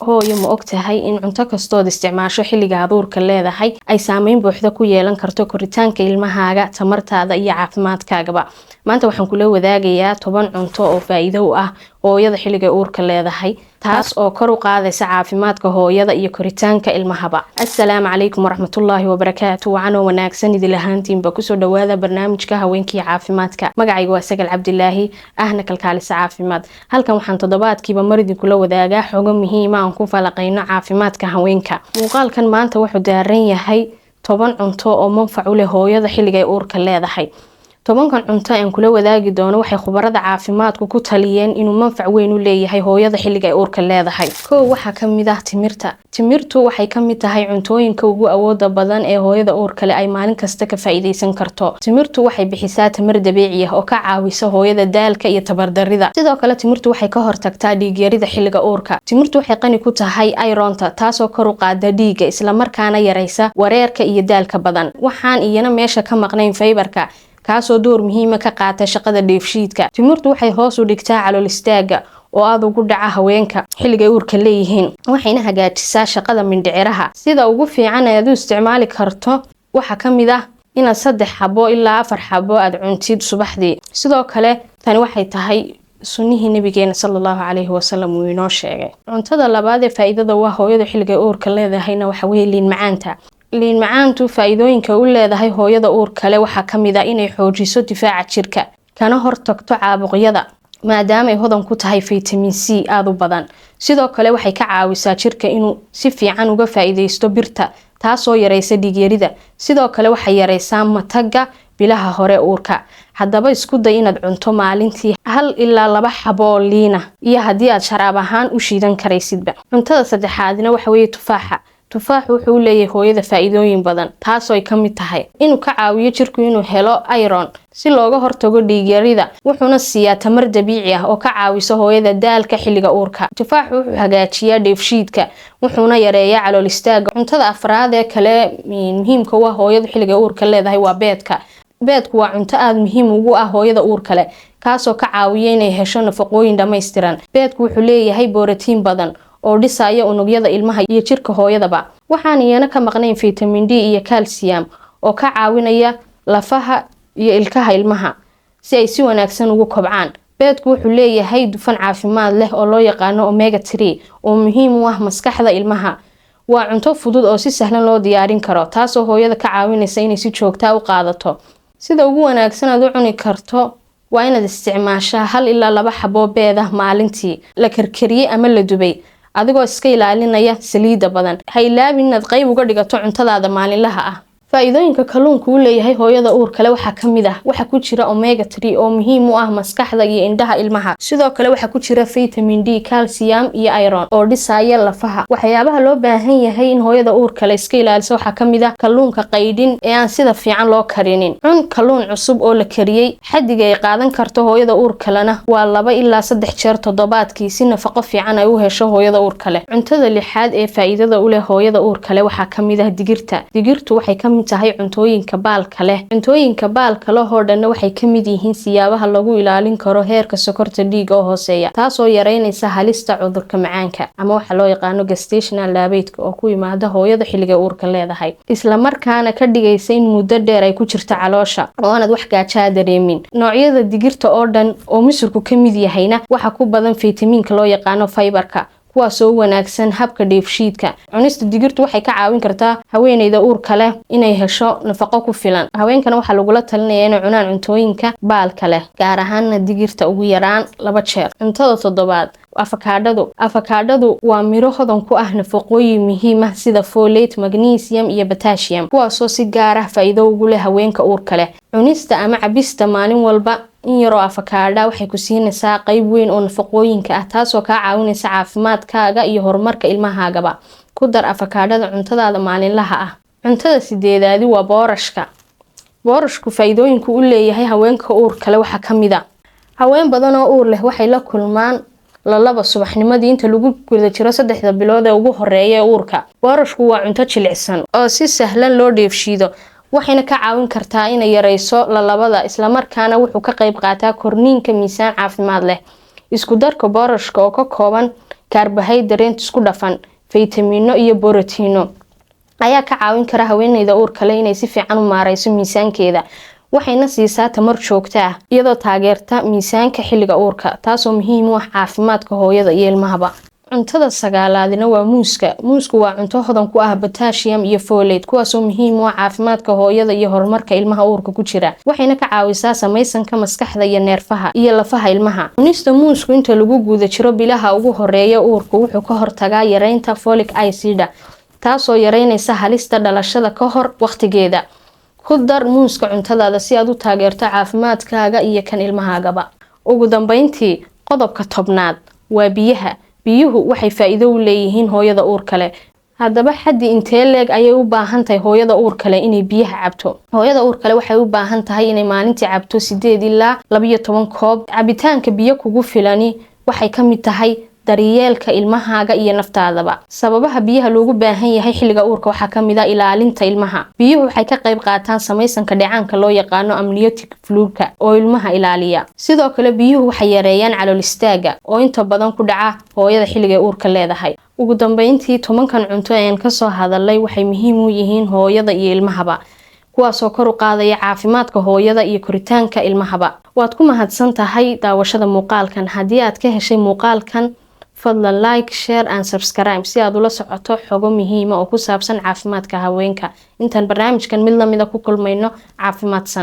Hooyo, ma ogtahay in cunto kastood isticmaasho xilliga aad uurka leedahay ay saameyn buuxda ku yeelan karto koritaanka ilmahaaga, tamartaada iyo caafimaadkaagaba? Maanta waxaan kula wadaagayaa 10 cunto oo faa-iido u ah hooyada xilliga uurka leedahay, taas oo kor u qaadaysa caafimaadka hooyada iyo koritaanka ilmahaba. Assalaamu calaykum waraxmatullaahi wabarakaatu. Wacanoo wanaagsan idil ahaantiinba, kusoo dhawaada barnaamijka haweenkii caafimaadka. Magacayga waa Sagal Cabdilaahi, ahna kalkaalisa caafimaad. Halkan waxaan toddobaadkiiba mar idinkula wadaagaa xogo muhiima aan ku falaqayno caafimaadka haweenka. Muuqaalkan maanta wuxuu daaran yahay 10 cunto oo manfac u leh hooyada xilligay uurka leedahay. 10-kan cunto aan kula wadaagi doono waxay khubarada caafimaadku ku taliyeen inuu manfac weyn u leeyahay hooyada xilliga ay uurka leedahay. Kow, waxaa kamid ah timirta. Timirtu waxay kamid tahay cuntooyinka ugu awooda badan ee hooyada uurka leh ay maalin kasta ka faa-iideysan karto. Timirtu waxay bixisaa tamar dabiici ah oo ka caawisa hooyada daalka iyo tabardarida. Sidoo kale timirtu waxay ka hortagtaa dhiigyarida xilliga uurka. Timirtu waxay qani ku tahay ironta, taasoo kor u qaada dhiigga, islamarkaana yareysa wareerka iyo daalka badan. Waxaan iyana meesha ka maqnayn fiberka, kaasoo door muhiima ka qaata shaqada dheefshiidka. Timirtu waxay hoos u dhigtaa calool istaaga oo aada ugu dhaca haweenka xilligay uurka leeyihiin, waxayna hagaajisaa shaqada mindhiciraha. Sida ugu fiican ee aad u isticmaali karto waxaa kamid ah inaad 3 xabo ilaa 4 xabo aada cuntid subaxdii. Sidoo kale tani waxay tahay sunnihii nabigeena sala allahu calayhi wasalam uu inoo sheegay. Cuntada labaad ee faa-iidada waa hooyada xilligay uurka leedahayna waxa weye liin macaanta. Liin macaantu faa-iidooyinka u leedahay hooyada uurkale waxaa kamid ah inay xoojiso difaaca jirka kana hortagto caabuqyada, maadaama ay hodan ku tahay vitamin C aada u badan. Sidoo kale waxay ka caawisaa jirka inuu si fiican uga faa-iideysto birta, taasoo yareysa dhiigyarida. Sidoo kale waxay yareysaa mataga bilaha hore uurka. Haddaba isku day inaad cunto maalintii 1 ilaa 2 xabo oo liina, iyo haddii aad sharaab ahaan u shiidan karaysidba. Cuntada saddexaadna waxa weeye tufaaxa. Tufaaxu wuxuu u leeyahay hooyada faa-iidooyin badan, taasoo ay kamid tahay inuu ka caawiyo jirku inuu helo iron si looga hortago dhiigyarida, wuxuuna siiyaa tamar dabiici ah oo ka caawiso hooyada daalka xilliga uurka. Tufaaxu wuxuu hagaajiyaa dheefshiidka, wuxuuna yareeyaa calool istaaga. Cuntada afraad ee kale muhiimka u ah hooyadu xilliga uurka leedahay waa beedka. Beedku waa cunto aada muhiim ugu ah hooyada uurka leh, kaasoo ka caawiya inay hesho nafaqooyin dhammaystiran. Beedku wuxuu leeyahay borotiin badan oo dhisaya unugyada ilmaha iyo jirka hooyadaba. Waxaan iyana ka maqnayn vitamin D iyo calcium oo ka caawinaya lafaha iyo ilkaha ilmaha si ay si wanaagsan ugu kobcaan. Beedku wuxuu leeyahay dufan caafimaad leh oo loo yaqaano omega 3 oo muhiim u ah maskaxda ilmaha. Waa cunto fudud oo si sahlan loo diyaarin karo, taasoo hooyada ka caawinaysa inay si joogtaa u qaadato. Sida ugu wanaagsan aad u cuni karto waa inaad isticmaashaa 1 ilaa 2 xaboo beed ah maalintii, la karkariyey ama la dubay, adigoo iska ilaalinaya saliidda badan. Ha ilaabin inaad qeyb uga dhigato cuntadaada maalinlaha ah. Faa-iidooyinka kalluunku u leeyahay hooyada uurkale waxaa kamid ah waxaa ku jira omega 3 oo muhiim u ah maskaxda iyo indhaha ilmaha. Sidoo kale waxaa ku jira vitamin D, calcium iyo iron oo dhisaya lafaha. Waxyaabaha loo baahan yahay in hooyada uurkale iska ilaaliso waxaa kamid ah kalluunka qaydhin ee aan sida fiican loo karinin. Cun kalluun cusub oo la kariyey. Xadiga ay qaadan karto hooyada uurkalena waa 2 ilaa 3 jeer toddobaadkii, si nafaqo fiican ay u hesho hooyada uurkale. Cuntada lixaad ee faa-iidada u leh hooyada uurkale waxaa kamid ah digirta. Digirtu waxay kamid tahay cuntooyinka baalka leh. Cuntooyinka baalka leh oo dhanna waxay kamid yihiin siyaabaha lagu ilaalin karo heerka sokorta dhiiga oo hooseeya, taasoo yareynaysa halista cudurka macaanka ama waxa loo yaqaano gestational diabetes oo ku yimaada hooyada xilliga uurka leedahay, islamarkaana ka dhigaysa in muddo dheer ay ku jirto caloosha oo aanad wax gaajaa dareemin. Noocyada digirta oo dhan oo misurku kamid yahayna waxaa ku badan fitamiinka loo yaqaano fiberka, kuwaasoo u wanaagsan habka dheefshiidka. Cunista digirtu waxay ka caawin kartaa haweeneyda uurka leh inay hesho nafaqo ku filan. Haweenkana waxaa lagula talinaya inay cunaan cuntooyinka baalka leh, gaar ahaana digirta, ugu yaraan 2 jeer. Cuntada toddobaad, afakaadhadu. Afakaadhadu waa miro hodan ku ah nafaqooyin muhiim ah sida folate, magnesium iyo potassium, kuwaasoo si gaar ah faa-iido ugu leh haweenka uurka leh. Cunista ama cabista maalin walba in yaroo afakaadha waxay ku siinaysaa qeyb weyn oo nafaqooyinka ah, taasoo kaa caawinaysa caafimaadkaaga iyo horumarka ilmahaagaba. Ku dar afakaadhada cuntadaada maalinlaha ah. Cuntada sideedaadi waa boorashka. Boorashku faa-iidooyinku u leeyahay haweenka uurkale waxaa kamid a haween badan oo uur leh waxay la kulmaan lalaba subaxnimadii inta lagu guda jiro 3-da bilood ee ugu horeeya ee uurka. Boorashku waa cunto jilicsan oo si sahlan loo dheefshiido, waxayna ka caawin kartaa inay yareyso lalabada, islamarkaana wuxuu ka qeyb qaataa korniinka miisaan caafimaad leh. Isku darka boorashka oo ka kooban Kaarbohaydareen isku dhafan, faytamiino iyo borotiino ayaa ka caawin kara haweeneyda uurka leh inay si fiican u maareyso miisaankeeda, waxayna siisaa tamar joogto ah iyadoo taageerta miisaanka xilliga uurka, taasoo muhiim u ah caafimaadka hooyada iyo ilmahaba. Cuntada sagaalaadina waa muuska. Muusku waa cunto hodan ku ah potassium iyo folate, kuwaasoo muhiim u ah caafimaadka hooyada iyo horumarka ilmaha uurka ku jira, waxayna ka caawisaa samaysanka maskaxda iyo neerfaha iyo lafaha ilmaha. Cunista muusku inta lagu guda jiro bilaha ugu horeeya uurku wuxuu ka hortagaa yareynta folic acid, taasoo yareynaysa halista dhalashada ka hor waqtigeeda. Ku dar muuska cuntadaada si aad u taageerto caafimaadkaaga iyo kan ilmahaagaba. Ugu dambeyntii, qodobka 10aad waa biyaha. Biyuhu waxay faa-iido u leeyihiin hooyada uurka leh. Haddaba, xaddi intee leeg ayay u baahan tahay hooyada uurka leh inay biyaha cabto? Hooyada uurka leh waxay u baahan tahay inay maalintii cabto 8 ilaa 12 koob. Cabitaanka biyo kugu filani waxay ka mid tahay daryeelka ilmahaaga iyo naftaadaba. Sababaha biyaha loogu baahan yahay xilliga uurka waxaa kamid ah ilaalinta ilmaha. Biyuhu waxay ka qayb qaataan samaysanka dheecaanka loo yaqaano amniotic fluidka oo ilmaha ilaaliya. Sidoo kale, biyuhu waxay yareeyaan calool istaaga oo inta badan ku dhaca hooyada xilliga uurka leedahay. Ugu dambeyntii, 10kan cunto een kasoo hadalay waxay muhiim u yihiin hooyada iyo ilmahaba, kuwaasoo kor u qaadaya caafimaadka hooyada iyo koritaanka ilmahaba. Waad ku mahadsan tahay daawashada muuqaalkan. Haddii aad ka heshay muuqaalkan, fadlan like, share and subscribe si aad ula socoto xogo muhiima oo ku saabsan caafimaadka haweenka. Intaan barnaamijkan mid lamida ku kulmayno, caafimaadsan.